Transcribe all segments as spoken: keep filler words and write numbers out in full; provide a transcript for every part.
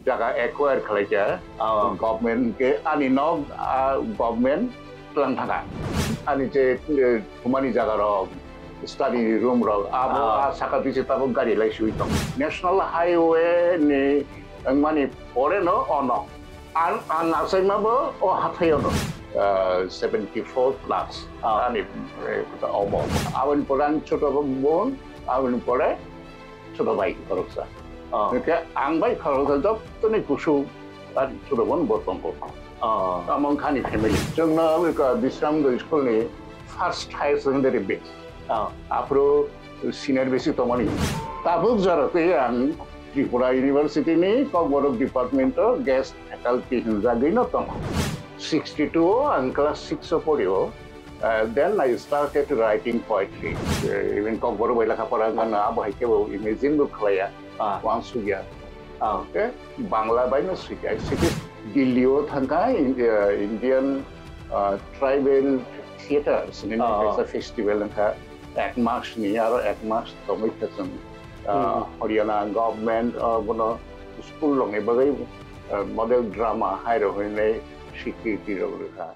Jaga acquire khlai kha. Oh. Government ke ani nok, ah, government tlang thaka. Ani je, eh, thumani jaga rok, study room rok, abo, oh, ah, saka bisi tabuk gari lai sui tong. National Highway ni wngmani pore no ono. Ang, ang achaima bo o hathai ono. Ah, seventy four plus. Oh. Ani, eh, omo. Aboni pore ang choto bon, aboni pore choto bhai khoroksa. Oh. Hwnkhe ang bai khoroksa jottoni kusu ar choto bon bo tongo. Oh. Among khani family. Chwngno wngkha Bisramganj school ni first higher secondary batch. Oh. Aphuru senior basic tongmani. Tabuk jora tei ang Tripura University ni Kokborok department o guest faculty hinjagwi no tongo. Sixty two o ang class six o porio. Uh, then I started writing poetry. Uh, even Kokborok bai lekha pora wngkha no, abo hai khe bo imagine bo khlaiya, ah, wansukya. Ah. Okay? Bangla bai no sukya. Sike Delhi o thangkha, In-, uh, Indian, uh, Tribal Theatre, sini, ah, kaisa festival wngkha, ek mas ni, aro ek mas tongwi kha chwng, uh, hmm, Haryana government, uh, bono school rokni bagwi, uh, model drama hai rok hinwi swikriti rok rwkha.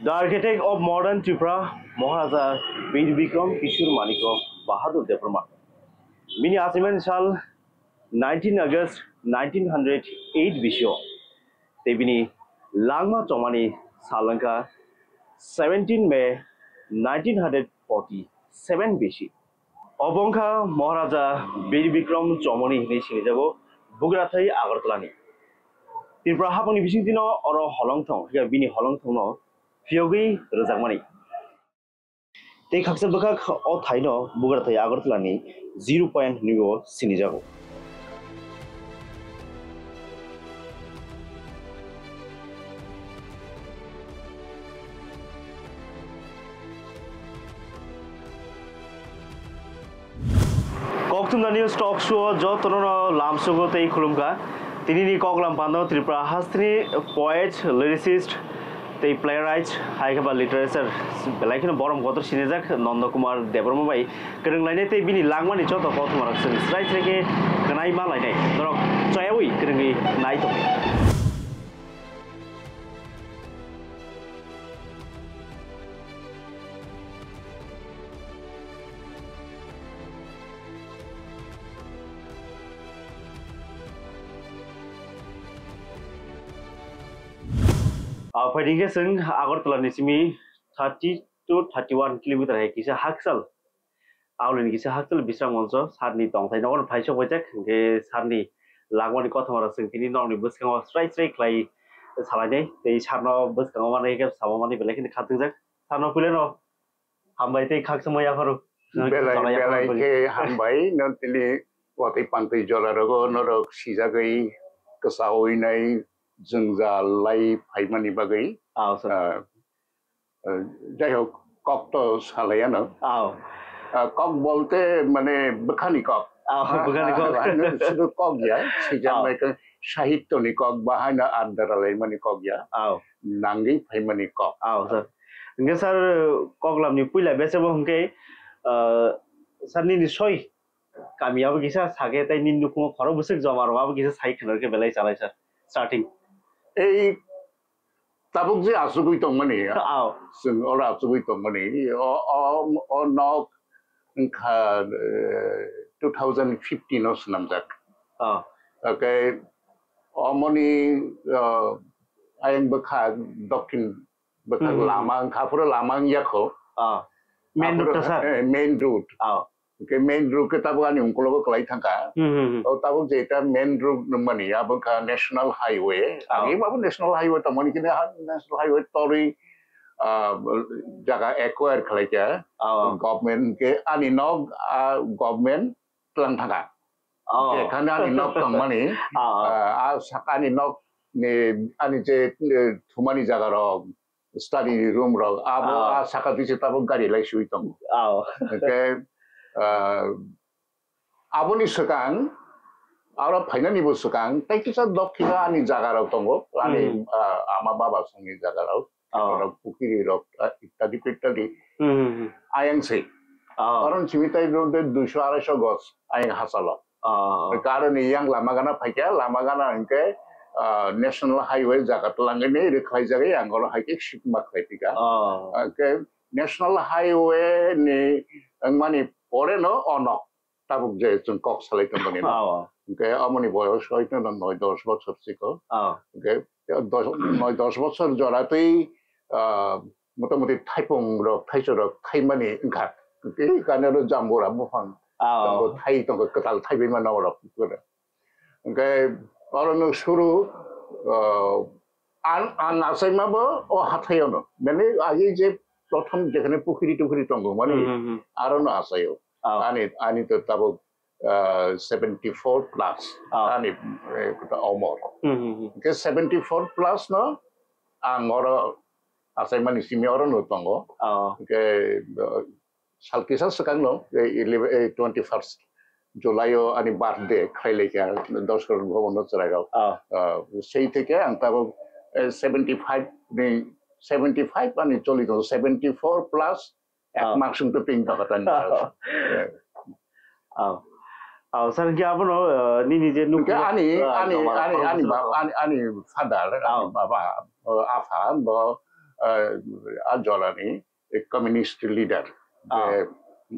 The architect of modern Tripura, Maharaja Bir Bikram Kishore Manikya Bahadur Debbarma. Bini achiman sal nineteen August nineteen hundred eight bisio, tei bini langma chongmani sal wngkha seventeen May nineteen hundred forty seven bisi. Obo wngkha Maharaja Bir Bikram Chomoni hinwi sinijago, Bugrathai Agartala ni. Tripura haphangni bisingtwino oro holongthong, hwnkhe bini holongthongno phiyogwi rwjakmani. Tei khaksa bwkhak o thaino Bugrathai Agartala ni zero point hinwi bo sinijago. Kokthumna News Talk Show o jotono no lamsugo tei khulumkha. Tinini koklam pando Tripura hasteni poet, lyricist tei playwright, hai khe ba literature belai kheno borom kotor sinijak Nondo Kumar Debbarma bai kwrwng lainai tei bini langmani joto kokthumarok chwng srai srai khe khnai ma lainai. Norok choyawi kwrwngwi nai tongdi. Ah, phaidi khe chwng Agartala ni simi thirty to thirty one kilometer hai kisa hakchal. Aulini kisa hakchal Bisramganj o sir ni tongthai nogo phai sok baijak, hwnkhe sir ni langmani kothoma rok chwng tini nokni bwskango srai srai khlai salainai. Tei sir no bwskango manwi khe samo manwi belai kheno khatungjak. Sir no puilano hambai tei khakchangma yapharo. Belai, belai khe hambai, no tini watwi pantwi jora rogo norok sijagwi kwchaui nai jwngjal lai phaimani bagwi. Ah, sir. Ah, ah, jai hok, kok to salai ano. Ah. Ah, kok bolte mane bwkhani kok. Ah, bwkhani kok. Ah, ano sudu kok ya, sijak mai khe sahityo ni kok, bahaino adda ralaimani kok ya. Ah. Nangwi phaimani kok. Ah, sir. Hingke sir, koklam ni puila bese bo hingke, ah, sir nini soi kami abo kisa sake tei nini nukhungo khoro bwswk joma rok abo kisa sai khwna khe belai chalai sir starting. Ei tabuk je asugwi tongmani, ah, chwng oro asugwi tongmani, o, o, o nok wngkha, eh, two thousand fifteen o swnamjak. Ah. Hake omoni, ah, ayang bwkha dokhin bwkhak lama wngkha, aphuru lama wngya kho. Ah. Main road ta sir? Eh, main road. Ah. Hwnkhe main road khe tabuk ani ungkologo kwlai thangkha. Hmm, hmm, hmm. O tabuk je eta main road nungmani, abo wngkha National Highway. Ah. Ani abo National Highway tongmani khe National Highway torwi, ah, jaga acquire khlai kha. Ah. Government hwnkhe ani nok, ah, government tlang thangkha. Oh. Jekhane ani nok tongmani, ah, ah, saka ani nok ni, ani je, eh, thumani jaga rok, study room rok, abo, ah, saka bisi tabuk gari lai sui tongo. Ah. Hwnkhe, ah, aboni swkang Aro phainani bo swkang, tei kisa dokhino ani jaga rok tongo, ani, Hmm. ah, ama baba songni jaga rok, Oh. rok, pukiri rok, ah, ittadi ittadi. Hmm, hmm, hmm. Ayang se. Oh. Karon simi tai rok de duiso arai so gos ayang hachalo. Oh. Karon ni yang lama gana phaikya, lama gana hingke, ah, national highway jaga twlangni rwkhlai jaga yang oro hai khe sikma khlai tika. Oh. Ah, ke national highway ni wngmani pore no ono tabuk je chwng kok salai tongmani no. Oh. Hingke amoni boyos hoito no noi dos bochor siko. Oh. Hingke dos, noi dos bochor jora twi, ah, motamoti thaipung rok, thaichor rok thaimani wngkha. Tei kane oro jambura buphang Oh. tongo, thai tongo, kwtal thaibai mano orok. Hingke oro no suru, ah, an, an achaima bo o hathaiono. Mane agi je prothom jekhane pukhiri tukhiri tongo, mani Hmm, hmm, hmm. aro no achaio. Oh. Ani, ani to tabuk, ah, seventy four plus. Oh. Ani, eh, kota omor. Hmm, hmm, hmm. Hingke seventy four plus no ang oro achaimani simi oro no tongo. Oh. Hingke, ah, sal kisa swkang no, eh, eleven, eh, twenty first July o ani birthday khlai laikha, Dorshok Bhavan no chwrai rok. Oh. Ah, sei theke ang tabuk, eh, seventy five ni, seventy five ani choli tongo, seventy four plus ek Oh. mark sung to ping toko tani. Oh. Eh. Oh. Oh, sir, hingke abono, eh, nini je nuk Hingke ani, ah, ani, joma ani, rok ani, khoroksa ba-, rok. ani, ani father, ani Oh. baba, eh, apha, bo, eh, a jorani, eh, communist leader. Ah. Eh,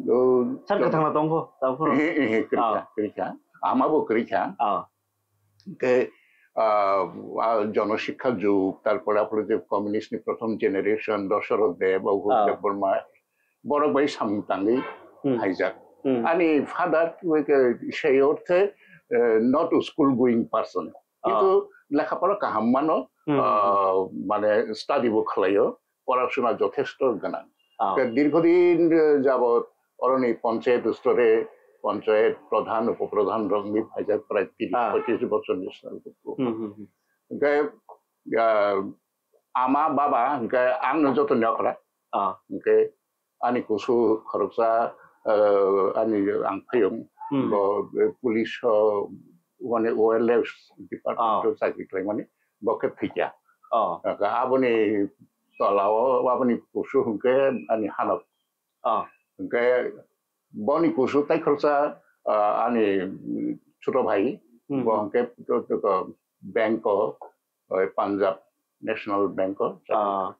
oh, Sir, jo- kwthangna tongkho, tabuk phano? Eh, eh, eh, kwrwikha, Ah. kwrwikha. Ama bo kwrwikha. Ah. Hingke, ah, ah, jonosikha jug, tarpore aphuru je communist ni prothom generation, Dosoroth Deb, Ahur Ah. Debbarma, borok bai samung tangwi Hmm. haijak. Hmm. Ani father, like, eh, sei orthe, eh, not a school going person. Kintu Ah. lekha pora kaham mano, Hmm. ah, mane study bo khlaio, porasuna jothesto gwnang. Ah. Te dirghodin, eh, jabot oroni panchayat ustore, panchayat pradhan, upopradhan rok ni phaijak prai tiris, Ah. poitrish bochor ni sal. Hmm, hmm, hmm. Hingke, ah, ama, baba, hingke ang no joto ni okra. Ah. Hingke ani kusu khoroksa, eh, ani ang phayung, Hmm. bo, eh, police o, mane, wildlife department Ah. o chakri khlaimani, bo khe thwikya. Ah. Hingke aboni tola o, aboni kusu hingke ani hanok. Ah. Hingke boni kusu tai khoroksa, ah, ani, mm, choto bhai, Hmm. bo hingke to, to, to bank o, oi, Punjab National Bank o chakri. Ah.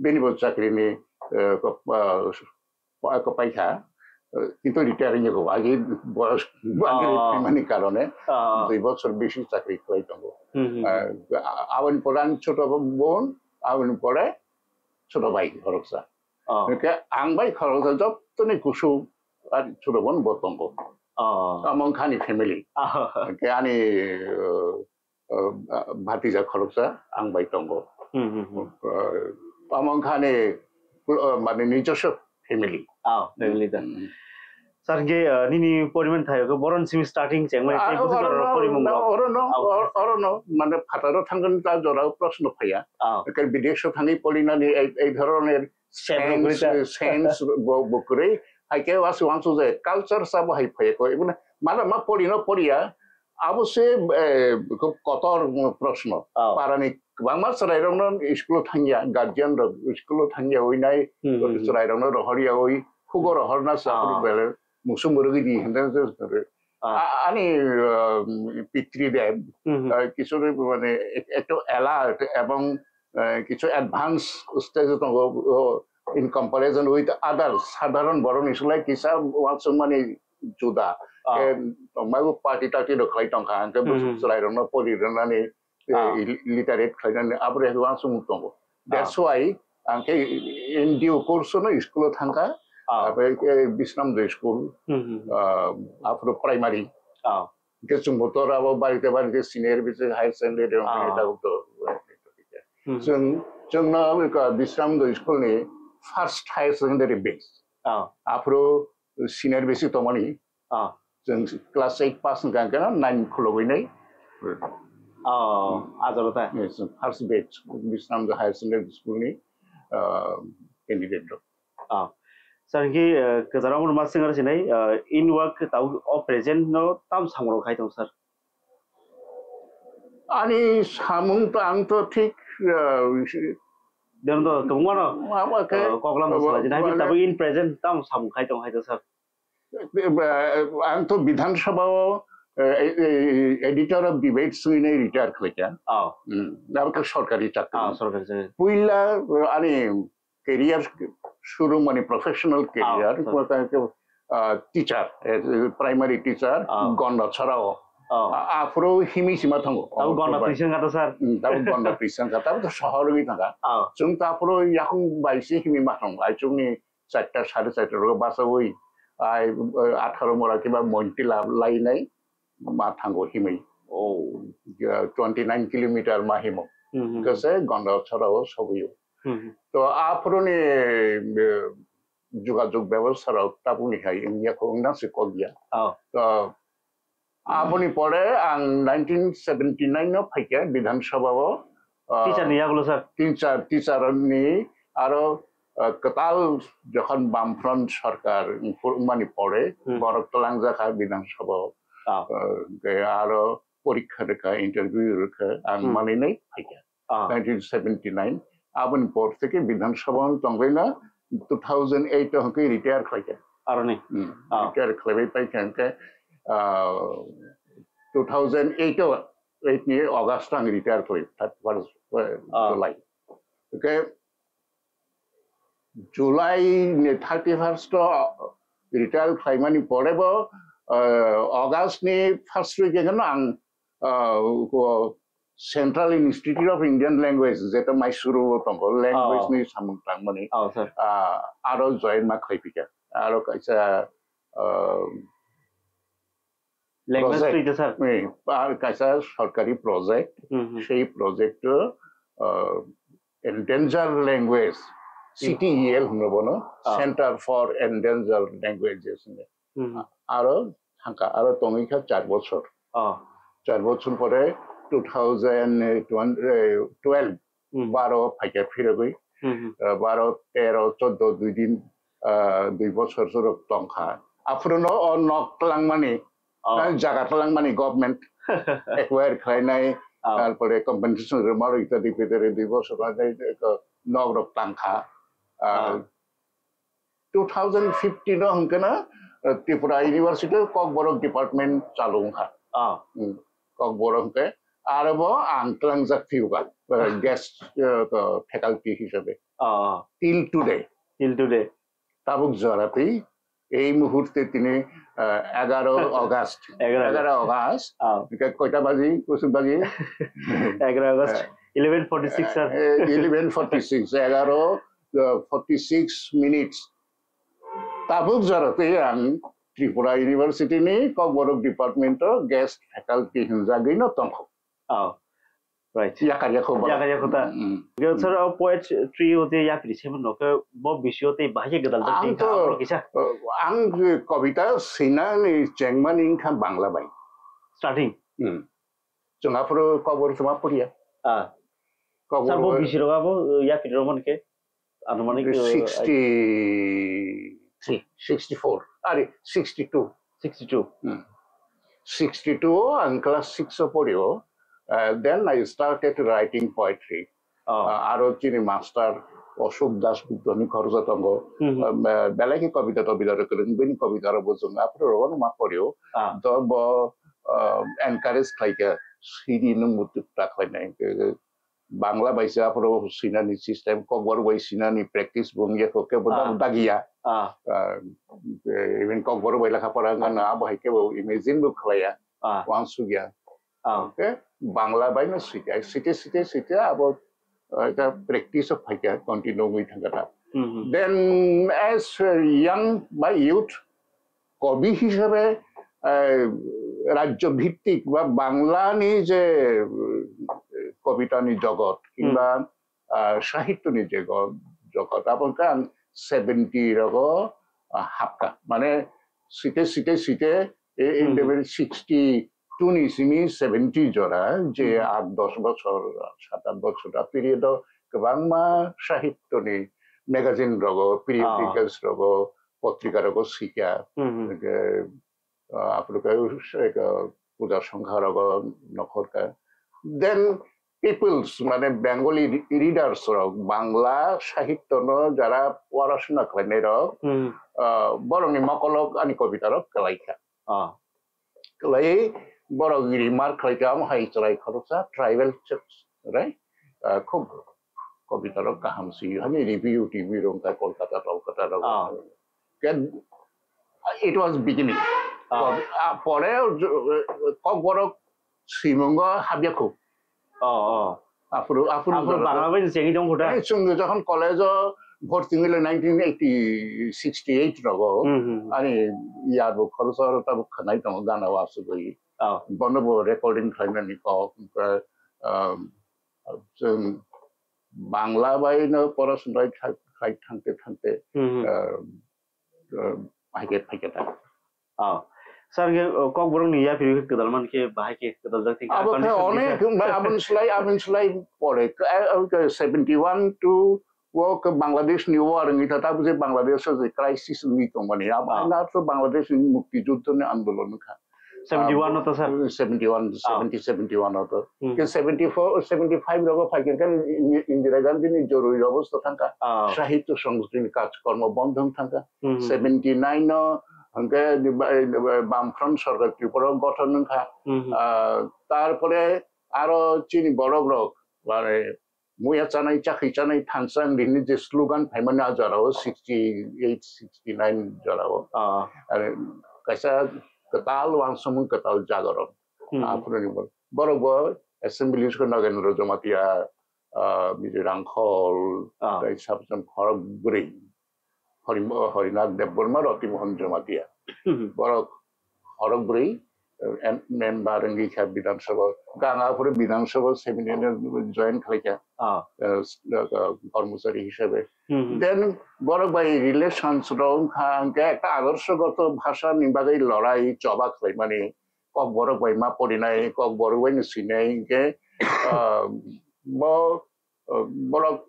Bini bo chakri ni, eh, ko-, ah, ko-, ko paikha, eh, kintu retire wngya ko, agi boyos, agi Ah. phaimani karone, Ah. dui bochor bisi chakri khlai tongo. Hmm, hmm, Eh, hmm. a-, aboni pore ani choto bon, aboni pore choto bhai khoroksa. Ah. Hingke ang bai khoroksa jottoni kusu, ar choto bon bo tongo. Ah. Among khani family. Ah. Hingke ani, eh, eh, bhatija khoroksa ang bai tongo. Hmm, hmm, hmm. Eh, tamo wngkha ani, eh, mane, nijoswo family. Ah, family da. Hmm. Sir, hingke, eh, nini poriman thaio khe boron simi starting chengmani Ah, tei bwswk oro rok no, porimung rok. Oro no, Ah. Or-, oro no, mane, phataro thangkani ta jorao proshno phaiya. Ah. Ekhe bidesh thangwi porinani ei, ei dhoroner Step rok sense, kwrwi ta. Sense bo, bo kwrwi. Hai khe wasu wansuk je culture sabo hai phaiya ko. Ibuna mano ma porino poriya, Abo se, eh, khub kotor proshno. Oh. Parani kwbangma chwrairokno school-o thangya, guardian rok school-o thangya wi nai, hmm, hmm, hmm, chwrairokno rohorya wi, khugo rohorna sa, oh, phuru bele musu mwrwgwi di hwnwi se. Oh. A-, ani, uh, pitri de, hmm, hmm, uh, kisu mane ek-, ekdom alert ebong, uh, kisu advance stage-o tongo, uh, in comparison with others, sadharon borokni slai kisa uansukmani juda. Ah. Khe tongmaibo party tarty rok khlai tongkha, hwnkhe, hmm, bwswk chwrairokno pori rwnani, eh, ah, illiterate khlainani, aboni hai uansukmung tongo. Ah. That's why ang khe N D U course-o no school-o thangkha, ah, abe khe Bisramjoy school, hmm, hmm, hmm, ah, aphuru primary. Ah. Hwnkhe chwngbo tora abo barite barite senior base higher secondary rok, ah, tabuk to. Hmm. Chwng, chwngno abo khe Bisramjoy school-ni first higher secondary base. Ah. Aphuru senior base tongmani. Ah. Chwng class eight pass wngkha hwnkhe no nine khulogwi nai. Oh, ajalo ta? Yes, first batch Bisramjoy Higher Secondary School ni, ah, candidate rok. Ah. Sir, hwnkhe, ah, kwcharo omono ma swngna sinai, ah, in work tau o present no tam samung rok khai tong, sir? Ani samung to ang to thik, ah, Deno to kwbangma no, ah, ah, khe, ah, koklam to salai jani. Habi mane tabuk in present tam samung khai tong hai to sir. Ang to Bidhan Sabha o, eh, eh, editor of debate swinai retire khlaikha. Oh. Hmm. Abo khe sorkari chakri. Ah, sorkari chakri. Puila, eh, ani career suru mani professional career, sorry. Ah, teacher, eh, primary teacher, ah, Gonda Chorao. Oh. A-, aphuru himi sima thango. Tabo Gonda twi sangkha to sir. Hmm, tabo Gonda twi sangkha, tabo to sohor wngwi thangkha. Oh. Chwng to aphuru yakung bai se himi ma thango. Ai chwngni charta, sare charta ro basawi. Ai, eh, atharo mora kiba Montila lainai ma thango himwi. Oh. Eh, twenty nine kilometer ma himo. Hmm, hmm. Khe se Gonda Chorao sobuyo. Hmm, hmm. To aphuruni, eh, jogajog bebosta rok tabukni hai wngya kho, wngna se kok ya. Oh. To aboni pore ang nineteen seventy nine no phaikha Bidhan Sabha o, ah, teacher ni yagulo sir? Teacher, teacher ni aro, ah, kwtal jokhon Bamfront sorkar wngmani pore, hmm, borok twlangjakha Bidhan Sabha o. Ah. Ah, ke aro porikha rwkha, interview rwkha, ang, hmm, manwi nai phaikha. Ah. Nineteen seventy nine. Aboni por theke Bidhan Sabha o tongwi no two thousand eight o hwnkhe retire khlaikha. Aroni? Hmm. Ah. Retire khlaiwi paikha hwnkhe, ah, two thousand eight o, eight ni August o ang retire khlai, thirty first, eh, ah, July. Hwnkhe July ni thirty first o retire khlaimani pore bo, eh, August ni first week o ang, ah, ko Central Institute of Indian Language, jeta Mysuru o tongo, language, oh, ni samung tangmani. Oh, sir. Ah, aro join ma khlaiphikha. Aro kaisa, ah, language project. Twi to, sir? Eh, ar kaisa sorkari project, hmm, hmm, sei project o, ah, endangered language, hmm, C T E L hwno bono, ah, Center for Endangered Languages hwno. Hmm. Aro thangkha, aro tongwi kha char bochor. Oh. Char bochor pore two thousand twelve, hmm, baro phaikha phirogwi. Hmm, hmm. Eh, baro, tero, choddo, dui din, eh, dui bochor sorok tongkha. Aphuru no o nok twlangmani, oh, eh, jaga twlangmani government acquire khlainai, oh, tarpore compensation rwma rok itadi bidare dui bochor rok nok rok tangkha. Ah, oh. Two thousand fifteen o hwnkhe na, eh, Tripura University o Kokborok department chalu wngkha. Ah. Hmm. Kokborok hwnkhe aro bo ang twlangjak phiyokha, eh, guest, eh, faculty hisabe. Ah. Till today. Till today. Tabuk jora twi ei muhurte tini, eh, egaro August. Egaro August. Egaro August. Ah. Hwnkhe koita baji, kusuk baji? Egaro August. Eh, eleven forty six, sir. Eh, eleven forty six, egaro, eh, forty six minutes. Tabuk jora twi ang Tripura University ni Kokborok department o guest faculty hwnjagwi no tongkho. Oh, right. Yakar yakho ba. Yakar yakho ta. Mm. Ge sir, o poetry o je yapri se mano ke bo bisio tei bahai ke gadal ta. Ang tei to, kisa, uh, ang kobita sinani chengmani wngkha Bangla bai. Starting. Hmm. Chwng aphuru Kokborok chwng ma poriya. Ah. Kokborok sir, bo bisirok abo, uh, yapri romon ke? Anumanik, uh, sixty three, sixty four, ari, sixty two. Sixty two. Hmm. Sixty two o ang class six o porio. Uh, then I started writing poetry. Oh. Uh, aro chini master Ashok Das Gupta ni khoroksa tongo. Hmm. Uh, be-, belai khe kobita tobita rwkhe rwng, bini kobita rok bo chwng aphuru rogo no ma porio. Ah. To bo, uh, encourage khlaikha, sidi nwng muitu ta khlainai. Bangla bai se aphuru sinani system, Kokborok bai sinani practice bo wngya kho, kebo, ah, dagiya. Ah. Ah, even Kokborok bai lekha pora wngkha no, abo hai kebo imagine bo khlaiya, ah, wansukya. Ah. Hwnkhe Bangla bai no sikha, site, site, site abo, ah, ekta practice o phaikha, continue wngwi thangkha ta. Hmm, hmm. Then as a young by youth, কবি হিসেবে, আহ, রাজ্যভিত্তিক বা বাংলানি যে, উম, কবিতানি জগৎ কিংবা, হুম। আহ, সাহিত্যনি যে গ-, জগৎ, aboni seventy rogo, ah, hapkha. Mane site, site, site, e, in the, hmm, very sixty two ni simi seventy jora, je, হুম, হুম, আট দশ বছর, সাত আট বছর, a period o kwbangma sahityoni magazine rogo, periodicals rogo, potrika rogo sikha. Hmm, hmm. Hwnkhe, ah, aphuru khe, eh, puja songkha rogo nokhorkha. Then peoples, mane Bengali re-, readers rok, Bangla sahityo no jara porashona khlainai rok, Hmm. ah, borok ni mokol o ani kobita rok kwlai kha. Ah. Kwlai borok remark khlai kha, amo hai chwrai khoroksa tribal ch-, right? Ah, khub kobita rok kaham si, hani review T V rok wngkha Kolkata, Kolkata rok. Ah. Ke-, it was beginning. Ah. Ko-, ah, pore, uh, Kokborok simungo habya khu. Oh, oh. Aphuru, aphuru Aphuru jora Bangla bai chengwi tong khuda. Ani chwng jokhon college o bhorti wngwi le nineteen eighty, sixty-eight rogo. Hmm, hmm, hmm. Ani yarbo khoroksa aro tabuk khwnai tongo gana o asugwi. Oh. Bono bo recording khlainani kok, um, chwng Bangla bai no porasona khai, khai thangte thangte, Hmm, hmm. um, um, haikhe phaikhe ta. Oh. Sir, ke, oh, Kokborok ni yapri ke kedal man ke bahai ke kedal jak thik Abo khe condition onek, kisa. Abon slai, abon slai pore, eh, eh, seventy-one to wo ke Bangladesh ni war ngi ta, ta buje Bangladesh o je crisis ngi tong mani. Ab-, Ah. na to Bangladesh ni mukti juddho ni andolon kha. Seventy-one Ah, o to, sir? Seventy-one, Ah. seventy, seventy-one o to. Hmm. Ke seventy-four, seventy-five rogo phai ke kan Indi-, Indira Gandhi ni joruri obostha thangka. Ah. Sahityo Sangskriti ni kajkormo bondho thangka. Hmm. Seventy-nine o hwnkhe di ba-, eh, Bamfront Sorkar Tripura gothon wngkha. Hmm. Ah, tarpore aro chini borok rok, mane, muya chanai, chakhi chanai, thansa wng rini je slogan phaimani a jorao sixty-eight, sixty-nine jorao. Ah. Are kaisa kwtal wansukmung, kwtal jagoron. Hmm. Aphuru ni bor-, borok bo assembly ko Nagendra Jamatia, ah, bini Rangkhol, Ah. tei sabjam khorok bwrwi. Horim-, Horinath Debbarma, Roti Mohan Jamatia. Hmm. Borok khorok bwrwi, eh, em-, member wngwi kha Bidhan Sabha. Gangapur Bidhan Sabha seminar join khlai kha. Ah. Eh, s-, eh, kormochari hisabe. Hmm. Then borok bai relations rok wngkha, hwnkhe ekta adorshogoto bhasha ni bagwi lorai choba khlaimani, Kokborok bai ma porinai, Kokborok bai no sinai, hwnkhe, ah, bo, ah, borok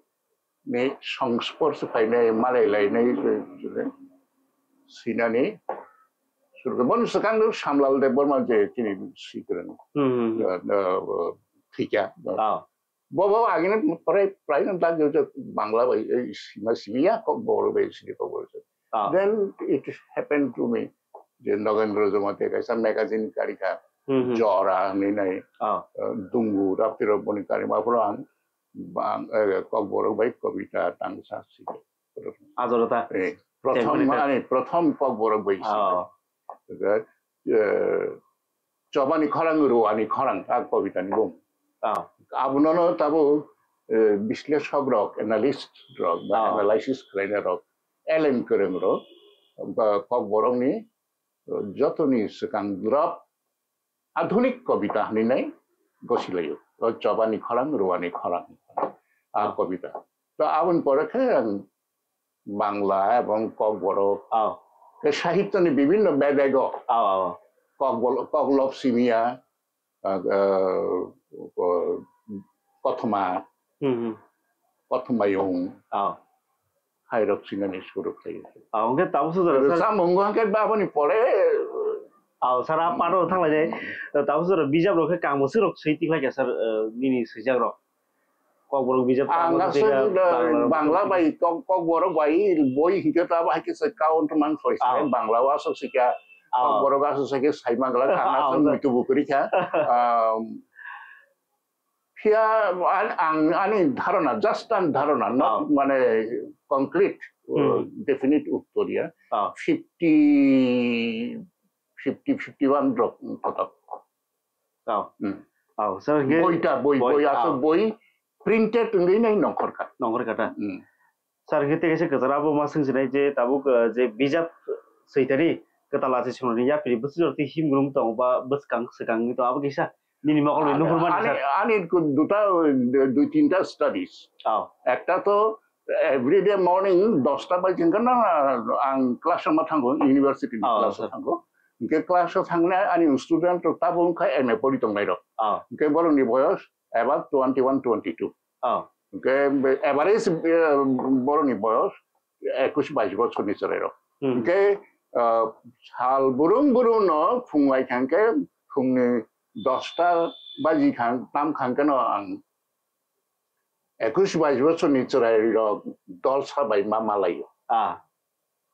ni songspor se phainai, malai lainai, sinani, surga. Bon swkang no Samlal Debbarma je chini sikrang, Hmm, hmm, hmm. ah, ah, thikya. Ah. Bo, bo agini prai, prai no dak yo Bangla bai, ei, sima, sima ya Kokborok bai, sini Kokborok bai. Ah. Then it happened to me je Nagendra Jamatia kaisa magazine karikha, Hmm, hmm. Jora hinwi nai, Ah. eh, Dungu, Raptirok boni karima phuru ang bang, eh, Kokborok bai kobita tangsa si. Ajorota. Eh, prothom Tengmani ta- ani prothom Kokborok bai si. Ah. Eh, Chobani khorang, ruani khorang, a kobitani bung. Ah. Abonono tabuk, eh, bisleshok rok, analyst rok, ba Ah. analysis khlainai rok, L M Kwrwng rok, ba Kokborokni, eh, jotoni swkang drop adhunik kobita hinwi nai gosilaio. O Chobani khorang, ruani khorang, a Ah. kobita. To aboni pore khe ang Bangla ebong Kokborok. Oh. Tei sahityoni bibhinno bebego. Oh, oh. Kokbol-, Koklop simiya, ah, ah, ko-, Kothoma, Hmm, hmm. Kothomayung. Oh. Hairok sinani suru khlai. Oh, hwnkhe tabuk sujaro, sir. Samung hwnkhe baboni pore. Oh, sir, a paro thanglai de. Hmm. Tabuk sujaro bijap rok khe kang bwswk rok swi tikhlai kha, sir, eh, nini swijak rok. Kokborok bijap Ang tangma aswk, tei eh, Bangla rok Bangla bijap. Bai Kok-, Kokborok bai boi hinkhe to abo hai khe se count mang soi se Ah. Bangla o aswk se kya Ah. Kokborok aswk se khe sai mang glak ang Ah, aswk sir. Muitu bukuri kha. Um, phiya an-, ang ani dharona, just an dharona, not Ah. mane concrete, uh, Hmm. definite uttor ya. Ah. Fifty, fifty, fifty-one rok kotok. Oh. Hmm. Oh, sir, hingke Boita, boi, boi, boi, aswk oh. Boi printed wngwi nai nongkhor kha. Nongkhor kha ta? Hmm. Sir, hingke tei kaisa kwcharo abo ma swngchinai je tabuk, eh, je bijap switani kwtal achi sonani yapri bwswk jora tei himrung tongo ba bwskang swkang wngwi tongo abo kisa nini mokol bai Ani, nuhur mani, ani, sir. Ani duta, eh, dui tinta studies. Oh. Ekta to every day morning dosta bai jengkha na ang class ma thango, university ni Oh, class sir. Thango. Hingke class o thangnai ani student rok tabuk wngkha M A pori tongnai rok. Ah. Hingke borok ni boyos about twenty-one, twenty-two. Ah. Hingke be-, average, eh, borok ni boyos ekush bais bochor ni chwrai rok. Hmm. Hingke, ah, sal burung burung no phung lai thangke phung ni dosta baji khan, tam khan keno ang ekush bais bochorni chwrairok dolsa bai ma malaio. Ah.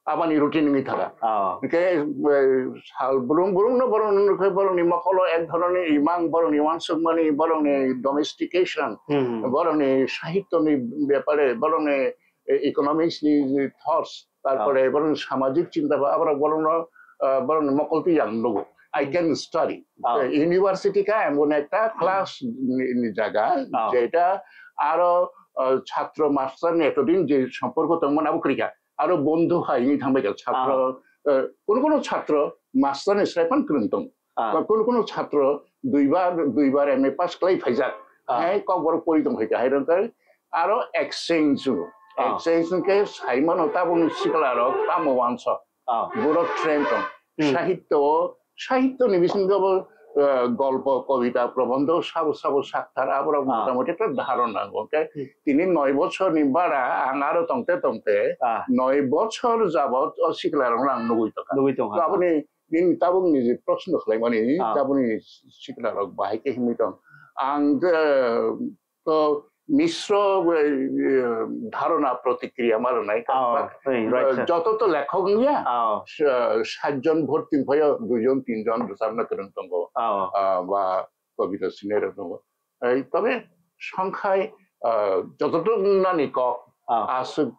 Aboni routine wngwi thaka. Ah. Hwnkhe, eh, sal brum brum no borok nukhe borokni mokolo ek dhoroner imang, borokni uansukmani, borokni domestication, Hmm. borokni sahityoni bepare, borokni, eh, economics ni thoughts, tarpore Ah. borokni samajik chinta ba, aborok borokno, ah, borokni mokol twi ang nugo. I Hmm. can study. Ah. Eh, university kha emon ekta class ni, ni jaga, Ah. jeta aro, ah, chhatro master ni etodin je somporko tongmani abo kwrwi kha. Aro bondhu hai wngwi thangbai kha chhatro, Ah. eh, kono kono chhatro master ni sraiphano kwrwng tongo. Ah. Ba kono kono chhatro duibar, duibar M A pass khlai phaijak. Ah. Hai kokborok pori tong phaikha, hai rwngkhe aro exchange o. Ah. Exchange hwnkhe saimano tabukni siklarok tamo uansuk. Ah. Borok train tong. Hmm. Sahityo o, sahityo ni bisingo bo, eh, golpo, kobita, probondho sabo sabo sakthar aborok Ah. motamoti ekta dharona nango. Hwnkhe Hmm. tini noi bochorni bara ang aro tongte tongte Ah. noi bochor jabot o siklarokno ang nugwi tongkha. Nugwi tongkha. To aboni nini tabukni je proshno khlaimani, Ah. tabukni siklarok bahai khe himwi tong. Ang je, to misro, eh, dharona protikriya ma rwnai. Ah, Ba, oi, right, eh, sir. Joto to lekhok wngya. Ah. Sa-, sat jon bhorti wngphaio, dui jon, tin jon rwchabna kwrwng tongo. Ah. Ah, ba kobita sinai rok tongo. Ei, tobe songkhai, ah, jototo wngnani kok Ah. aswk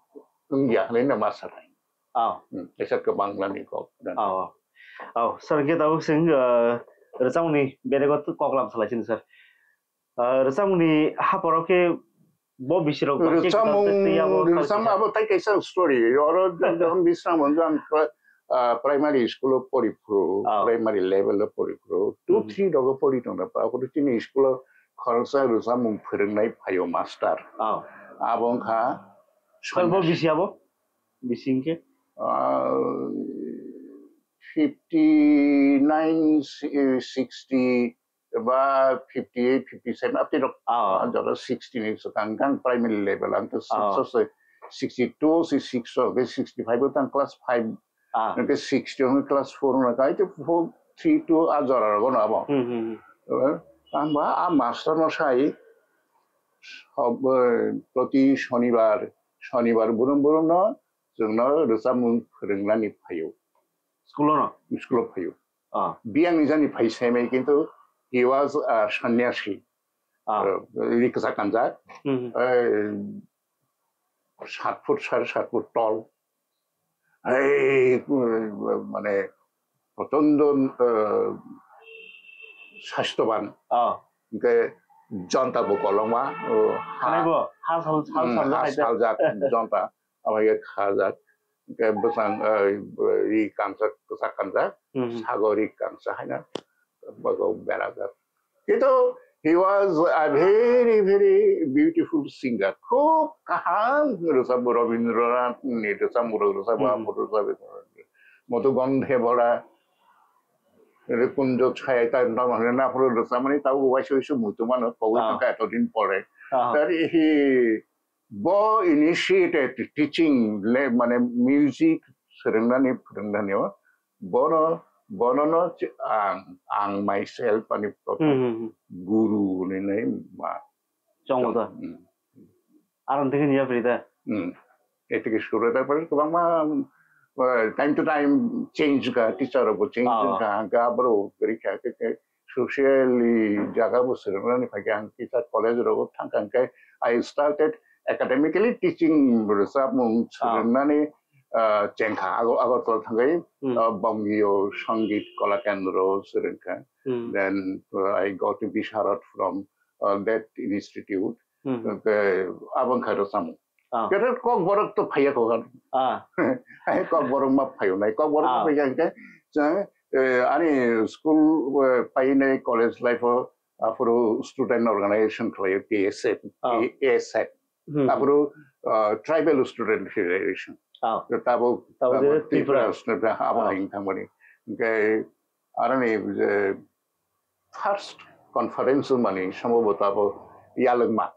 wngya hwnwi no ma sanai. Ah. Hmm, kaisa kwbang nani kok. Ah. Oh, sir, hwnkhe tabuk chwng, ah, rwchapmungni bedego kok lam salai sini, sir. Ah, rwchapmungni hapharo khe bo bisirok ba khe Rwchapmung, kwtal tei abo rwchapmung abo tai kaisa story. Oro jehon bisramung ang, ah, primary school o pori phuru, Ah. primary level o pori phuru, two, Hmm. three rogo pori tong da. Abo chini school o khoroksa rwchapmung phwrwngnai phaio master. Ah. Abo wngkha Sir, bo sanyasi. Bisi abo? Bisi hwnkhe? Ah, fifty nine, si-, sixty, ba fifty eight, fifty seven, apni rok, Ah. ah, jora sixty ni swkang kang primary level, ang to six Ah. o se, sixty two o se six o, be sixty five o tang class five, Ah. hwnkhe sixty o hwnkhe class four o na kai to four, three, two a jora rogo no abo. Hmm, hmm, hmm. Eh, ang ba a master no sai, sob, eh, proti shonibar, shonibar burum burum no chwngno rwchapmung phwrwngnani phaio. School o no? School o phaio. Ah. Biyang ni jani phai sai mai, kintu he was a sanyasi. Ah. Uh, ri kwchak kanjak. Hmm. Eh, sat foot, sare sat foot tall. Ei, uh, mane, prochondo, uh, sasthoban. Ah. Hwnkhe jonta bo kolokma, uh, ha, Khwnai bo, ha sal-, sal-, hmm, saljak ha hai da. Saljak jonta. Abo hai khe khajak. Hwnkhe bwsang, eh, ri kansa, kwchak kanjak, Hmm. sago ri kansa haino bogo berajak. Kintu he was a very, very beautiful singer. Khub kaham rwchapmung, Rabindranath ni rwchapmung rok rwchapmung, Hmm. Madhugandhe bhara, Kunjo chhaya ta, naphuru rwchapmani tabuk waisa waisa muitu mano, pogwi Ah. thangkha etodin pore. Ah. Tari he Bo initiated teaching le, mane music swrwngnani, phwrwngnani o, bono, bonono ch-, ang, ang myself ani prothom Hmm, hmm, hmm. guru hinwi ma. Chongo da. Hmm. Aro tei niya pri da. Hmm. Etiki suru da pare kwbangma, uh, time to time change ka, teacher bo change Ah. ka, hangka abro gari ka, ke, ke, socially jaga bo swrwngnani phaikhe ang kisa college rogo thangkha, hwnkhe I started academically teaching, rwchapmung Ah. swrwngnani, ah, chengkha. Ago-, Agartala thangwi, Hmm. ah, Bongiyo Sangit Kala Kendro swrwngkha. Hmm. Then, uh, I got Visharad from, uh, that institute. Hmm. Hwnkhe abo wngkha rwchapmung. Ah. Kere Kokborok to phaiya kho kan. Ah. Ai Kokborok ma phaio nai. Kokborok Ah. phaiya hwnkhe chwng, eh, ani school, eh, painai college life o aphuru student organization khlaio T S F, Ah. A S F. Hmm. Aphuru, ah, tribal student federation. Ah. Tabuk, Tabuk tabuk je Tripura. Tripura student abo Ah. hai thangmani. Hwnkhe aroni je first conference mani sambhabota abo Yalwngma.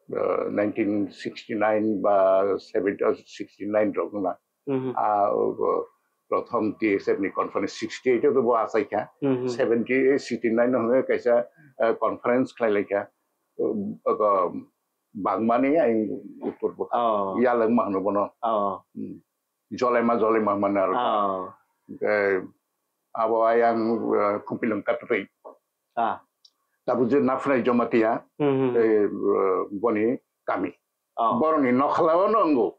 Uh, nineteen sixty-nine ba seventy, uh, sixty-nine rok na. Mhm. Ah, o, o, Prothom T S F ni conference sixty eight o bo achai kha, Hmm, hmm. seventy eight, sixty nine no hwnwi kaisa, eh, conference khlai lai kha. Um, oko Bagmani ayang uttor bwkha. Oh. Yalwng ma hwno bono. Oh. Hmm. Jolema, jolema hwnmani aro. Oh. Eh, abo ayang, eh, Khumphilwng Katrwi. Ah. Tabuk je Naphrai Jamatia, Hmm, hmm. eh, eh, boni kami. Oh. Boroni nokhlao no wngo.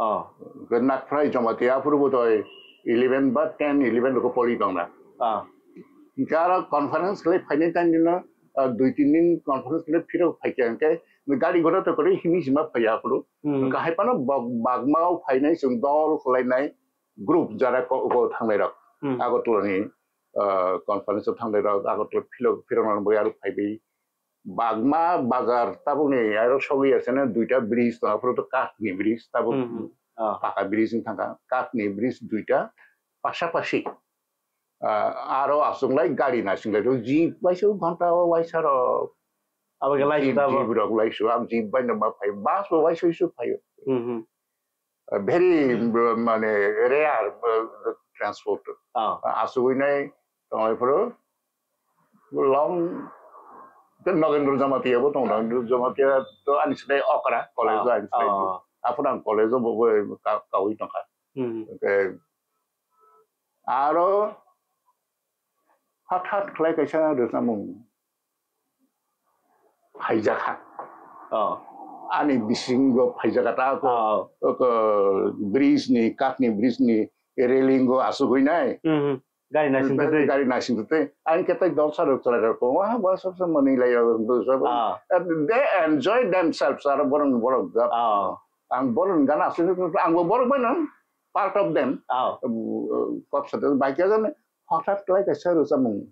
Oh. Hwnkhe Naphrai Jamatia aphuru bo toi eleven ba ten, eleven rokho pori tongna. Ah. Hwnkhe aro conference khlai phainai time dino, ah, dui tin din conference khlai phirok phaikha hwnkhe gari gora to kwrwi himwi hima phaiya aphuru. Hmm. Hwnkhe hai phano bok-, Bagmao phainai chwng dol khlainai group jara ko-, ko thangnai rok. Hmm. Agartala ni, ah, conference o thangnai rok, Agartala philo-, phirokna bagwi aro phaiwi Bagma bazar tabukni aro sogwi aseno duita bridge tongo, aphuru to kathni bridge tabuk Hmm, hmm. Ah. paka bridge wng thangkha, kathni bridge duita pasapasi. Ah, aro aswk lai gari naising lai jeep bai se ghonta o waisa rok. Abo khe lai jeep, tabuk. Jeep rok lai su, am jeep bai no ma phai, bus bo waisa su phai. Hmm, hmm. Uh, very, Hmm. uh, mane rare, uh, transport. Ah. Uh, asugwi nai tonglai phuru long, the Nagendra Jamatia bo tong, Nagendra Jamatia to ani side okra, college Ah, ani side. Ah. Aphuru ang college bo, bo ka-, kawi tongkha. Hmm. Okay. Aro hothat khlai kaisa rwchapmung phaijakha. Oh. Ani bisingo phaijakha ta ko, Oh. ko bridge ni, kathni bridge ni railing o asugwi nai. Hmm, hmm. Gari naising twi. Gari naising twi. Ani khe tai dolsa rok chwrai rok ko, wah, wah, sob sob manwi lai rok, sob. Ah. And they enjoy themselves, aro borok, borok. Ah. Ang borok gana asugwi, ang bo borok bai nang, part of them. Ah. Um, kok sa bai khe jani, hothat khlai kaisa rwchapmung.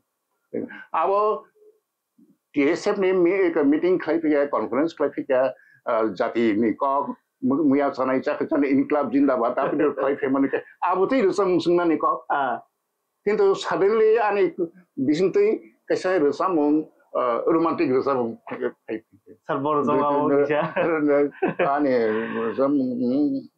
Abo T S F ni mi-, meeting khlai phikha, conference khlai phikha, ah, jati ni kok, mu-, muya chanai chakha chanai inklab jindabad, aboni khlai phaimani khe, abo tei rwchapmung swngnani kok. Ah. Kintu suddenly ani bisingtwi kaisa rwchapmung, ah, romantic rwchapmung phai phikha. Sir, bo rwchapmung abo kisa. Ani rwchapmung, hmm.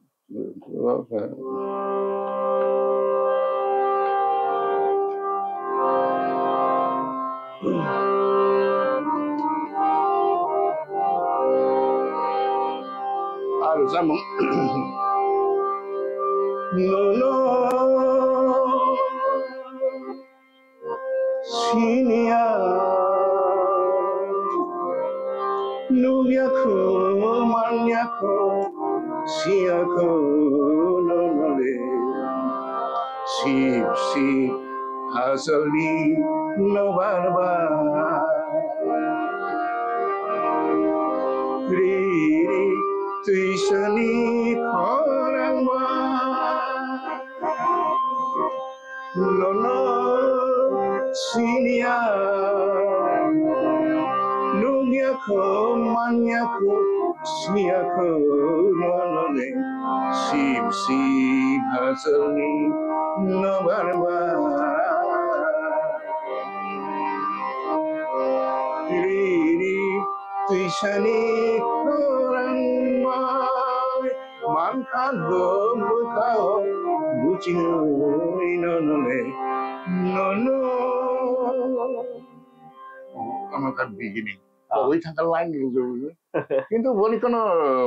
Aro samung. No, no. Siniya, nugya khu, manya khu, siya khu, no, no, le. Sip, sip, hasalni, no, bar, bar. Ri, ri, tuisani, khorang, bar. Nono siniya, nugya khu, manya khu, siya khu, nono le, sip sip hasalni, no bar bar. Ri ri tuisani khorang bai. Mankha do bwkhao buchingwi nono le nono. Ano kha beginning. Ah. Pogwi thangkha line rwjak rwjak. Kintu boni kono,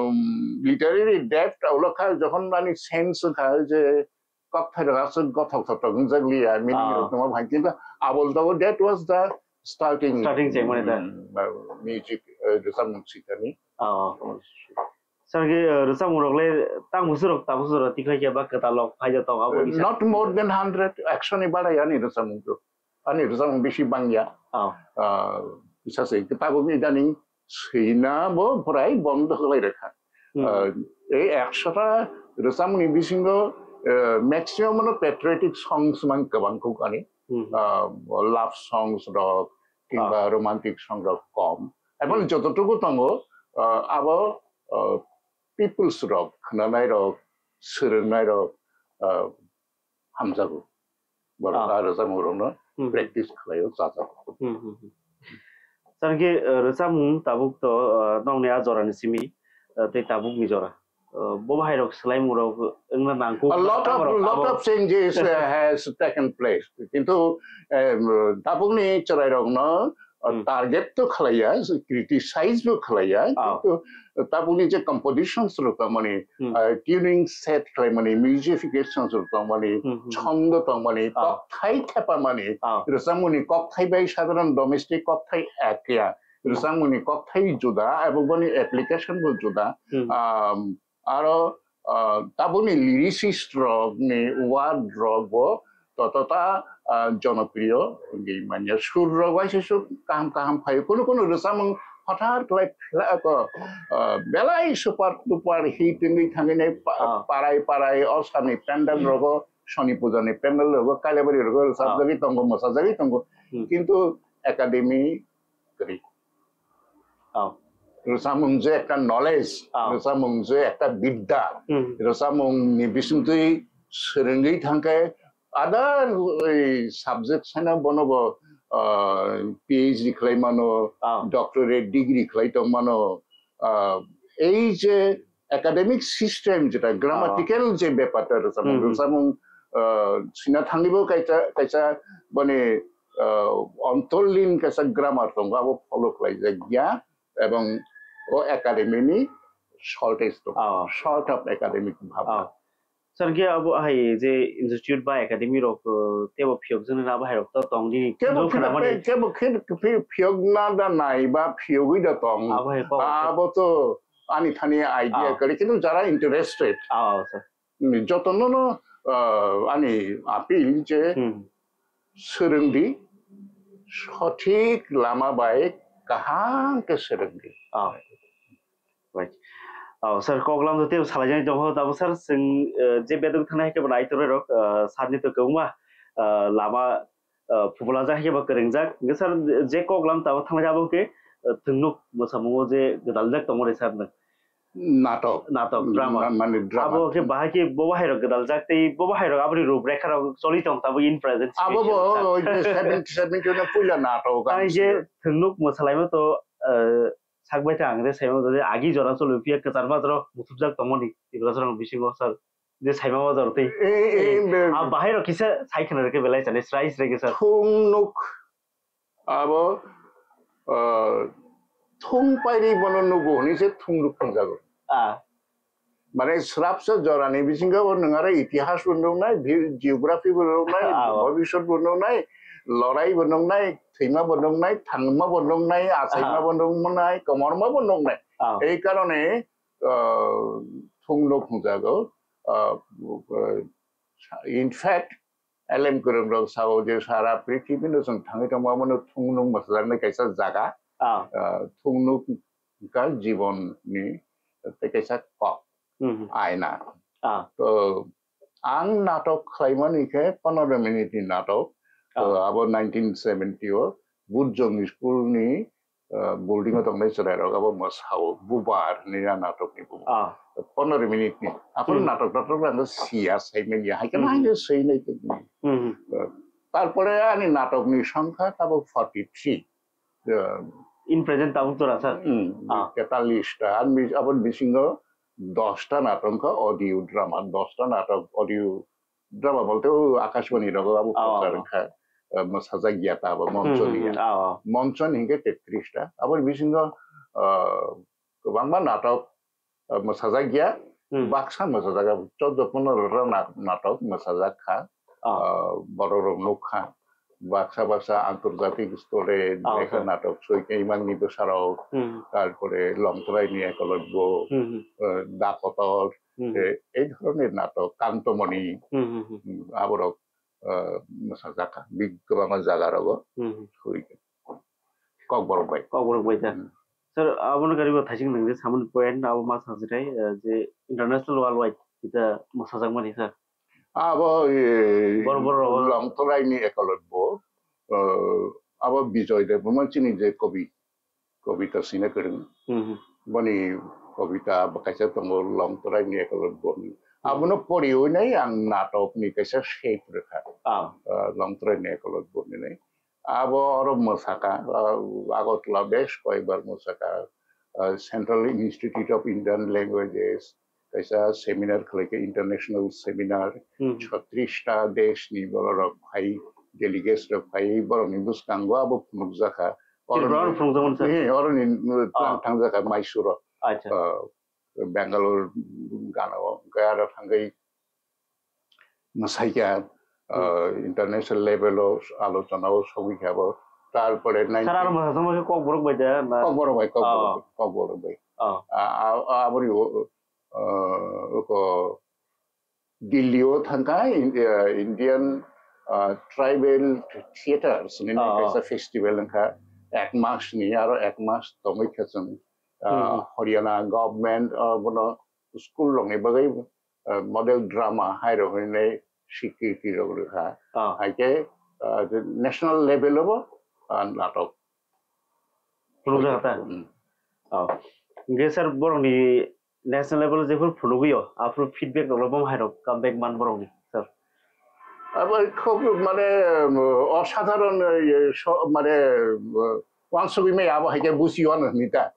um, literary depth ulo kha jokhon ani sense kha je kok thai rok aswk gothok thothok wngjak liya, meaning Ah. rok tongma bhai. Kintu abol tabuk that was the starting, Starting chengmani da. Mm, music, uh, rwchapmung sikani. Ah. Sir, khe, uh, rwchapmung rok le tang bwswk rok, tabuk rok tikhlai khe ba kwtal rok phai da tong abo ni sa. Not more than hundred, ekso ni barai ani rwchapmung rok. Ani rwchapmung bisi bangya. Ah. Ah, bisa se, tabuk ni idaning swina bo prai bondo khlai rekha. Hmm. Ah, ei ekso ta rwchapmung ni bisingo, eh, maximum no patriotic songs mang kwbang kuk ani. Hmm. Ah, love songs rok, kimba Ah. romantic song rok kom. Ebong Hmm. jototuku tongo, ah, abo, ah, peoples rok, khwnanai rok, swrwngnai rok, ah, hamjago. Borok Ah. ah rwchapmung rokno Hmm. practice khlaio, chajago. Hmm, hmm, hmm. Sir, khe, ah, rwchapmung tabuk to, ah, nokni a jorani simi, ah, tei tabukni jora. uh, bo bahai rok swlaimung rok wngna nangkuk. A lot of, lot of changes uh, has taken place. Kintu um, tabukni chwrai rokno uh, target to khlaiya, criticize bo khlaiya, kintu tabukni je compositions rok tongmani, uh, tuning set khlaimani, musicifications rok tongmani, chondo tongmani, kokthai thepamani, rwchapmungni kokthai bai sadharon domestic kokthai ekya, rwchapmungni kokthai juda, abo boni application bo juda. Um, aro uh, tabukni lyricist rokni word rok bo totota uh, jonopriyo wngwi manya. Sur rok waisa sur kaham kaham phaio. Kunu kunu rwchapmung hothat khlai phla ko, uh, belai super duper hit wngwi thangwi nai pa- parai parai o sani pandal rogo, soni puja ni pandal rogo, kailabari rogo rwchapjagwi tongo, mwsajagwi tongo. Kintu academy kwrwi. Rwchapmung je ekta knowledge, rwchapmung je ekta bidda, rwchapmung ni bisingtwi swrwngwi thangkhe other subject saina bono bo uh, P H D khlai mano, doctorate degree khlai tong mano. Uh, ei je academic system jeta grammatical je bepar ta rwchapmung, rwchapmung uh, sina thangwi bo kaisa kaisa boni uh, ontolin kaisa grammar tongo, abo follow khlai jak ya, ebong o academy ni shortage tongo, short of academic bhab. Sir, khe abo hai je institute ba academy rok, uh, tebo phiyok jani na abo hai rok to tong nini kebo kheno khe na mani. Kebo khe phiyokna da nai ba phiyogwi da tong. Abo hai kok. Abo to ani thani idea kare, kintu jara interested, jotono no, uh, ani appeal je swrwngdi, sothik lama bai kaham khe swrwngdi. Right. Oh, sir, koklam to tebo salai jani tongo, tabo sir, sing, uh, je beduk thana hai kebo nai toroi rok, uh, sir ni to kwbangma, uh, lama, uh, phubula jak hai kebo kwrwng jak. Hingke sir, je koklam tabo thangja abo khe, uh, thwngnuk mwsamungo je gwdal jak tongo re sir no. Natok. Natok, drama. Ma-, mane drama. Abo khe bahai khe bo bahai rok gwdal jak tei bo bahai rok aboni ruprekha rok choli tong tabo in present. Abo situation, bo, sir. Oi je seventy, seventy na puila natok. Ai je thwngnuk mwsalaima to, uh, Sak bai ta ang je saimano je agi jora choli phiya kwchar majra muthupjak tongmani Tiprasarang bisingo sir je saima majra tei. Eh, eh, eh, be- Ah, bahai rok kisa sai khna reke belai chani srai srai kisa. Thung nuk abo, ah, thung pairi bono nugo hwnwi se thung nuk thung jago. Ah. Mane srapsa jorani bisingo bo nwng aro itihas bo nuknai, bi-, geography bo nuknai, ah, oh, bhobishyot bo nuknai, lorai bo nuknai, thwima bo nuknai, thangma bo nuknai, achaima, ah, bo nuknai, komorma bo nuknai. Ah. Ei karone, ah, thung nuk hwnjago. Ah, in fact, L M Kwrwng rok sao je sara prithibino chwng thangwi tongma, omono thung nuk mwsajaknai kaisa jaga. Ah. Ah, thung nuk wngkha jibon ni tei kaisa kok, hmm, aina. Ah. To ang natok khlaimani khe pondro minute ni natok. To, ah, abo nineteen seventy o Burjong school ni, ah, building o tongnai chwrai rok abo mwsao Bubar hinwi a natok ni bumo. Ah. Pondro minute ni. Aphuru, hmm, natok tatok ang siya sai manya. Hai khe, hmm, hai khe swi nai tong. Hmm. Ah, tarpore ani natok ni songkha tabuk forty three. Ah, in present tabuk jora, sir? Hmm, ah, tetallis ta. Ar mi-, aboni bisingo dos ta natok wngkha audio drama, dos ta natok audio drama bolte o Akashbani rogo abo, ah, prochar wngkha. Ah, mwsajak ya ta abo, hmm, monchoni, hmm, ya. Ah, ah. Monchoni hinkhe tetris ta. Aboni bisingo, ah, kwbangma natok ah, mwsajak ya, hmm, baksa mwsajak ya, chaudo pondro ta na-, natok mwsajak kha, ah, ah, borok rok nuk kha, baksa baksa antorjatik store, ah, natok soi khe imang ni bwsa rok, hmm, tarpore Longtrai ni Ekolobyo, hmm, hmm, ah, Da Kotor, hmm, eh, ei dhoroner natok, Kantomoni, hmm, hmm, hmm, hmm, aborok ah, mwsajak kha. Big kwbangma jaga rogo, hmm, suri khe. Kokborok bai. Kokborok bai ta. Hmm. Sir, abono gari bo thaising nang je samani point abo ma sa jitai, ah, je international world wide kita mwsajak mani, sir. Abo, eh, bor bor rogo. Longtrai ni Ekolobyo, ah, abo Bijoy Debbarma chini je kobi. Kobita sina kwrwng. Mhm. Boni kobita bo kaisa tongo, Longtrai ni Ekolobyo ni. Mhm. Abono poriwi nai ang natok ni kaisa shape rwkha. Ah. Ah, Longtrai ni Ekolobyo ni nai. Abo oro mwsaka, ah, Agartala besh koyekbar mwsaka, ah, Central Institute of Indian Languages, kaisa seminar khlaikha, international seminar, Hmm. chhatris ta desh ni borok phai, delegates rok phai, borok ni bwskango abo phunukjakha. Tripura no phunukjakmani sir? He, oroni, uh, Ah. tang-, tangjakha Mysore o. Acha. Uh, Bangalore gana o, hwnkhe aro thangwi mwsaikha, Hmm. uh, international level o alochona o sogwi kha bo. Tarpore Sir, aro nineteen mwsa tongma khe Kokborok bai de na? Kokborok bai, Kokborok Oh. bai, Kokborok bai. Oh. A, a, a, aboni, uh, oko Delhi o thangkha, In-, uh, Indian, uh, Tribal Theatres ni Oh, oh. kaisa festival wngkha, ek mas ni, aro ek mas tongwi kha chwng, uh, Hmm. Haryana government, uh, bono school rokni bagwi, uh, model drama hai rok hinwi swikriti rok rwkha. Oh. Hai khe, uh, national level o bo, uh, natok. Phunukjakha ta? Hmm. Oh. Hwnkhe sir, borokni national level o jephuru phunugwi o, aphuru feedback rok bo hai rok comeback man borokni, sir? Abo khub mane, um, osadharon, uh, so-, mane, uh, wansugwi maya abo hai khe busi o ano hinwi ta.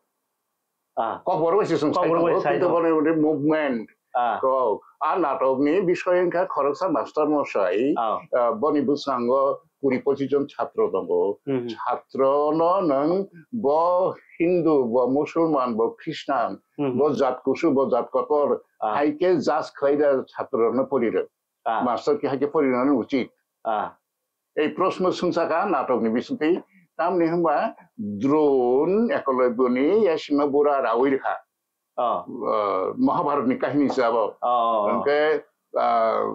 Ah. Kokborok bai se chwng Kokborok bai sai tongo, sai kintu tongo. Boni movement. Ah. Kok, a natok ni bisoy wngkha khoroksa master mosai, Ah. ah, boni bwskango kuri pochis jon chhatro tongo. Hmm, hmm. Chhatro no nwng bo Hindu, bo Musulman, bo Christian, Hmm, hmm. bo jat kusu, bo jat kotor, Ah. hai khe judge khlai da chhatro no pori rw. Ah. Master khe hai khe pori rwna uchit. Ah. Ei proshno swngchakha natok ni bisingtwi, tamni hwnba Drone Ekolobyo ni yasima bura rawi rwkha. Oh. Ah, Mahabharat ni kahini se abo. Oh, oh, oh. Hwnkhe, ah,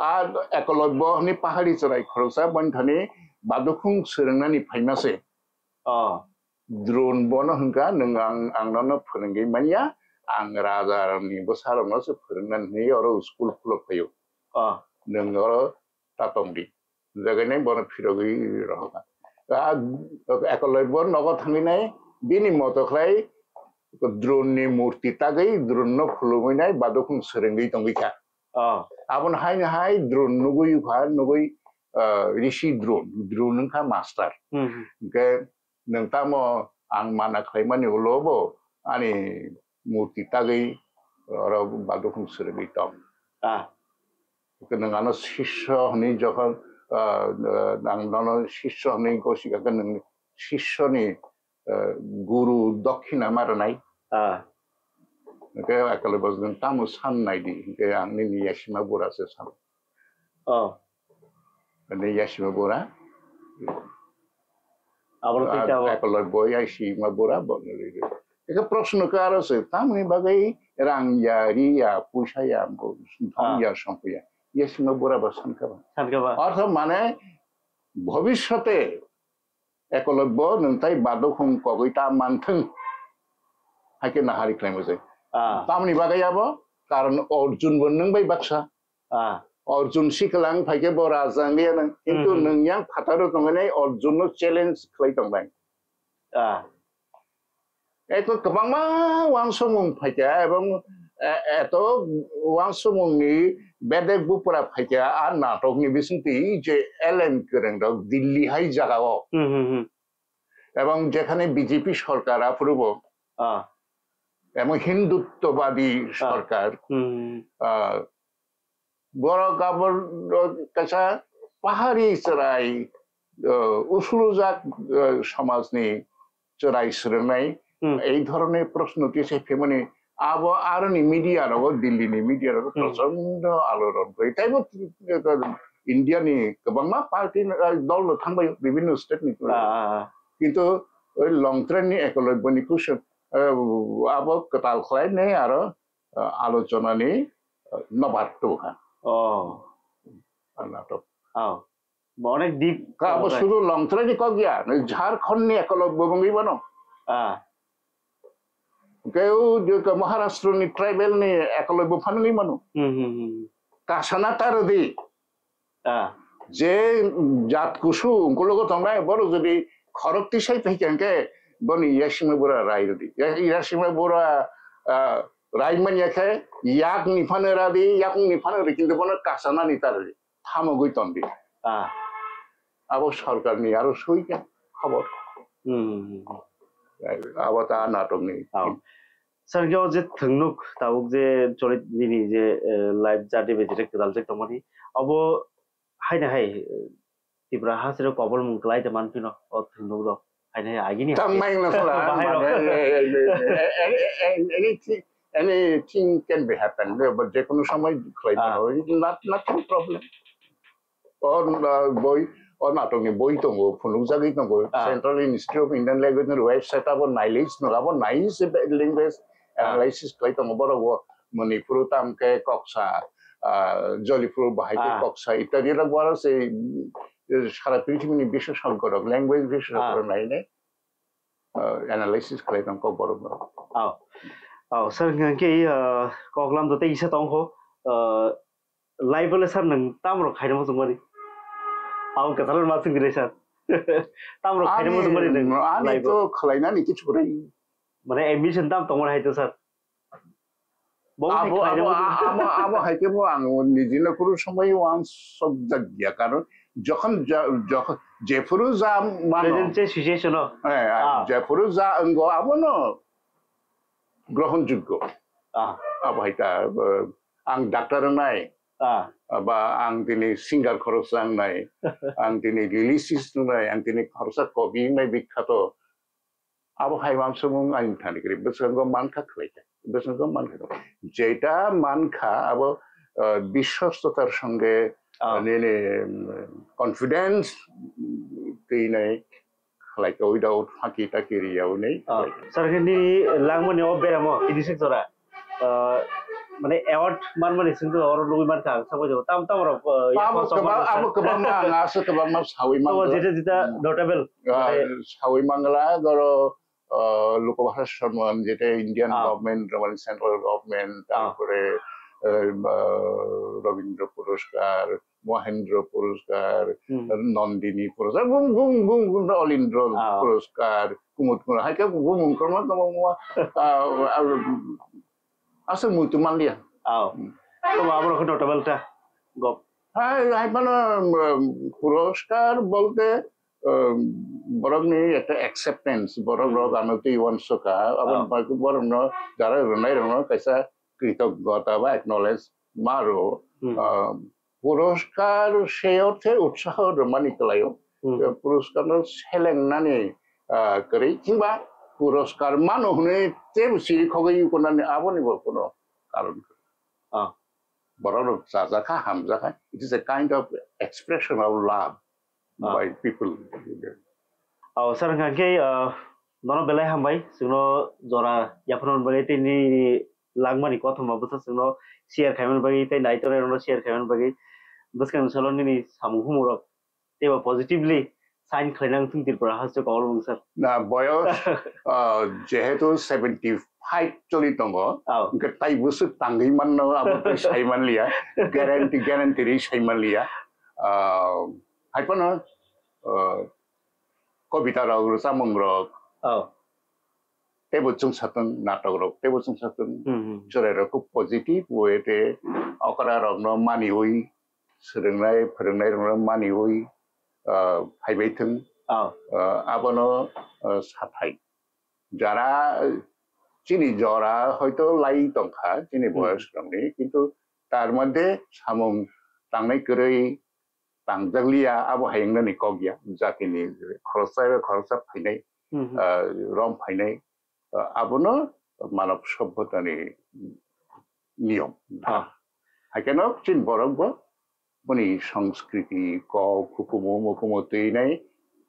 a Ekolobyo hwnwi pahari chwrai khoroksa boni thani badukhung swrwngnani phaima se. Oh. Drone bono hwnkha, "Nwng ang, ang nono phwrwngwi manya, ang raja ni bwsa rokno se phwrwngnani," hwnwi oro school khulok phaio. Oh. "Nwng oro ta tongdi." Hwnjakhai bono phirogwi rohorkha. A, Ekolobyo nogo thangwi nai, bini moto khlai drone ni murti tagwi drone no khulumwi nai, badukhung swrwngwi tongwi kha. Oh. Abono haino hai drone nugwi kha, nugwi, ah, Rishi Drone, drone wngkha master. Hmm, hmm. Hwnkhe nwng tamo ang mana khlaimani ulo bo ani murti tagwi oro badukhung swrwngwi tong. Ah. Hwnkhe nwng ano sisyo hwnwi jokhon, ah, ah, ang nono sisyo hwnwi gosi kha khe nwng sisyoni, ah, guru dokhina ma rwnai. Ah. Hwnkhe Ekolobyo nwng tamo san naidi, hwnkhe ang nini yasima bura se san. Oh. Ani yasima bura. Abono tei abo. Ekolobyo yasima bura bo nuri. Eka proshno ka aro se, tamni bagwi rang ya, ri ya, puisa ya, bo, thong Ah. ya, songkho ya. Yasima bura bo sankha ba. Sankha ba. Ortho mane bhobishote Ekolobyo nwng tai badukhung kogwi ta manthwng. Hai khe nahari khlaimo se. Ah. Tamni bagwi abo, karon Arjun bo nwng bai baksa. Ah. Arjun siklang phai khe bo raja wngya nang. Kintu Hmm, hmm. Nwng yang phataro tongwi nai Arjun no challenge khlai tong bai. Ah. Eko kwbangma wansukmung phaikha ebong, e, eto wansukmung ni bedek bupra phaikha a natok ni bisingtwi je L N Kwrwng rok Delhi hai jaga o. Hmm, hmm, hmm. Ebong jekhane B J P sorkar aphuru bo, Ah. Ebong Hinduttwabadi Ah. sorkar, Hmm. ah, Borok abo kaisa pahari chwrai, uh, usulujak, uh, somajni chwrai swrwngnai Hmm. ei dhoroner proshno tisa phimani abo aroni media rogo, Delhi ni media rogo Hmm. prochondo aloron koi. Taibo, uh, India ni kwbangma party, uh, dol no thangbai bibhinno state ni. Ah, ah, ah. Kintu oi Longtrai ni Ekolobyo ni kusu, uh, abo kwtal khlai ne aro uh, alochona ni, uh, nobar tubukha. Oh. Ah, natok. Oh. Ba onek deep. Ka abo Oh, sudu Longtrai ni kok ya, Jharkhand ni Ekolobyo bongwi bano. Ah. Ke u je ke Maharashtra ni tribal ni Ekolobyo phanwi mano. Hmm, hmm, hmm. Kasana tardi. Ah. Je jat kusu ungkulogo tongnai, borok jodi khorok tisai phai khe, hwnkhe boni yasima bura rai rwdi. Ya-, yasima bura, ah, rai manya khe, yak ni phano radi, yakung ni phano rwdi, kintu bono kasana ni ta rwdi. Thamogwi tongdi. Ah. Abo sorkar ni aro soi khe khobor. Hmm. Abo ta natok ni. Oh. Sir, hwnkhe o je thwngnuk tabuk je choli nini je, eh, life journey bai direct kwdal jak tongmani, obo haino hai, eh, Tripura hasteo kobolmung kwlai de manphino o thwngnuk rok, haino hai agini Tang hai. Mai na sala, Bahai rok. Mane, eh, eh, eh, eh, eh, anything, anything can be happen. But je kono samay khlai Ah. Mano. Not, nothing problem. O, uh, boi, o natokni boi tongo, phunukjagwi tongo. Ah. Central Institute of Indian Language ni website abo nailai swngo, abo nai se be-, language Ah. Analysis khlai tongo borok bo. Manipur tamkhe koksa, ah, Jolipur bahai khe Ah. Koksa itadi rok bo aro se, mm, sara prithibini bisesognyo rok, language bisesognyo Ah. Rok nainai, ah, analysis khlai tong kok borok borok. Aw. Aw, sir, hwnkhe, ah, koklam do tei kisa tong kho, ah, live o le sir nwng tam rok khaina muchung mani? Ang kwtal ma swng dire sir. Tam rok khaina muchung mani nwng ani live o? To khlainani kichu kwrwi. Mane admission tam tongmani hai to sir. Bo hai Abo, khlaina abo, muchung. Abo, abo hai khe bo ang nijino kuru somoi uansuk jak ya, karon jokhon ja-, jokhon jephuru ja mano. Present je situation o. Eh, eh, Ah. Jephuru ja wngo abono grohonjoggo. Ah. Abo hai ta, eh, ang doctor wngnai, Ah. Ba ang tini singer khoroksa wngnai, ang tini lyricist wngnai, ang tini khoroksa kobi wngnai bikkhato. Abo hai uansukmung ani thani kwrwi bwskango mankha khlai kha, bwskango mankha khlai. Jeta mankha abo, eh, biswastotar songe, Ah. Nini, mm, confidence, mm, twinai khlai kha without phaki taki riya hwnwi. Ah, sir, khe nini langmani o beramo, tini sik jora, ah, mane award manmani sing to oro nugui mankha ang sabai jago. Tam, tam rok, ah, Abo yakho kwbang, tongma abo kwbangma ang aswk kwbangma sawi Tamo mangla. Jeta, jeta Hmm. Notable. Ah, mane sawi mangla, goro, ah, Lokobhasa Samman, jeta Indian Ah. Government, mane central government, Ah. Tarpore, eh, ah, Rabindra Puraskar, Mohendra Puraskar, Hmm. Nandini Puraskar, gum, gum, gum, gum, All India Ah. Puraskar, Kumud Kumud, hai khe gum, gum, kwbangma, kwbangma, ah, ah, aswk muitu manliya. Aw. Hmm. Tamo abo rok notable ta, gop. Hai, hai mano, um, puraskar bolte, um, borokni ekta acceptance, borok Hmm. Rok ano twi uansukha, abo Ah. Bagwi borokno jara rwnai rokno kaisa kritogota ba acknowledge maro, Hmm. ah, Puraskar se orthe utsaho rwmani kwlaio. Hmm. Puraskarno selengnani, ah, kwrwi, himba puraskar mano hwnwi teibo siri khogwi yukunani aboni bo kuno karon kwrwi. Ah. Borok rok chajakha, hamjakha. It is a kind of expression of love Ah. By people. Oh, sir, hwnkha khe, ah, nono belai hambai, chwngno jora yaphano bagwi tei nini langmani kothoma bwsa chwngno share khaimani bagwi tei naitornairokno share khaimani bagwi bwskangni salo nini samung humung rok teibo positively sign khlaina wngthung Tripura haste kobolmung sir. Na boyos, ah, jehetu seventy five choli tongo, Oh. Hwnkhe tai bwswk tangwi manno abo tei sai manliya, guarantee, guarantee ri sai manliya. Ah, hai phano, ah, kobita rok, rwchapmung rok, Oh. Teibo chwngsatung natok rok, teibo chwngsatung Hmm, hmm. Chwrai rok khub positive way te okra rokno maniwi, swrwngnai, phwrwngnai rokno maniwi, ah, phaibai thwng. Oh. Ah, abono, ah, sathai. Jara, chini jora hoito lai tongkha, chini Hmm. Boyos rokni, kintu tar moddhe samung tangnai kwrwi, tangjakliya, abo hai wngnani kok ya, jatini khoroksa eba khoroksa phainai, Hmm, hmm. Ah, rom phainai, ah, abono manob sobbhotani niyom. Ah. Haikhe no chini borok bo boni sanskriti, kok, hukumu, mukumu twinai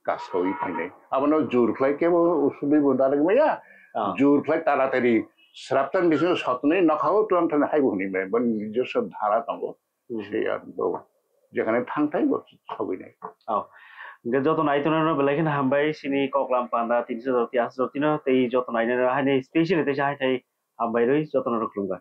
kasawi phainai. Abono jur khlai kebo usubui bo dalek maya, Ah. Jur khlai taratari sraptan bisingo sotnai nokhao tuang thani haibo hwnwi maya, boni nijoswo dhara tongo. Hmm. Se ar bo jekhane thangthai bo sogwi nai. Oh. Hwnkhe joto naitongnai no belai kheno hambai, chini koklam panda tinso jora tei aswk jora tino tei joto nainai no haino specially teisa haithai hambai rwi joto no khulumkha.